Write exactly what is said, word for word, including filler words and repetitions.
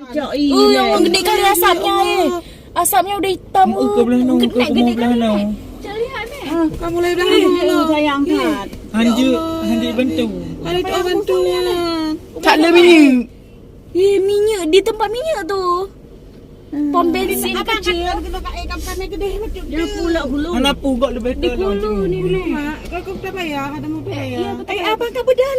Cok, oh, ya Allah, gede kali asapnya, eh. Asapnya udah hitam. Muka belah nong, muka belah nong. Cok, lihat ni. Ah, kamu mulai belah nong. Sayang kat. Hanjek, hanjek bantu. Ada tu bantu. Tak ada minyak. Eh, minyak di tempat minyak tu. Pom bensin kecil. Dia pulak hulu. Mana pugak lebih di hulu ni. Mak, kau tak payah, ada mau payah. Eh, abang tak pedang.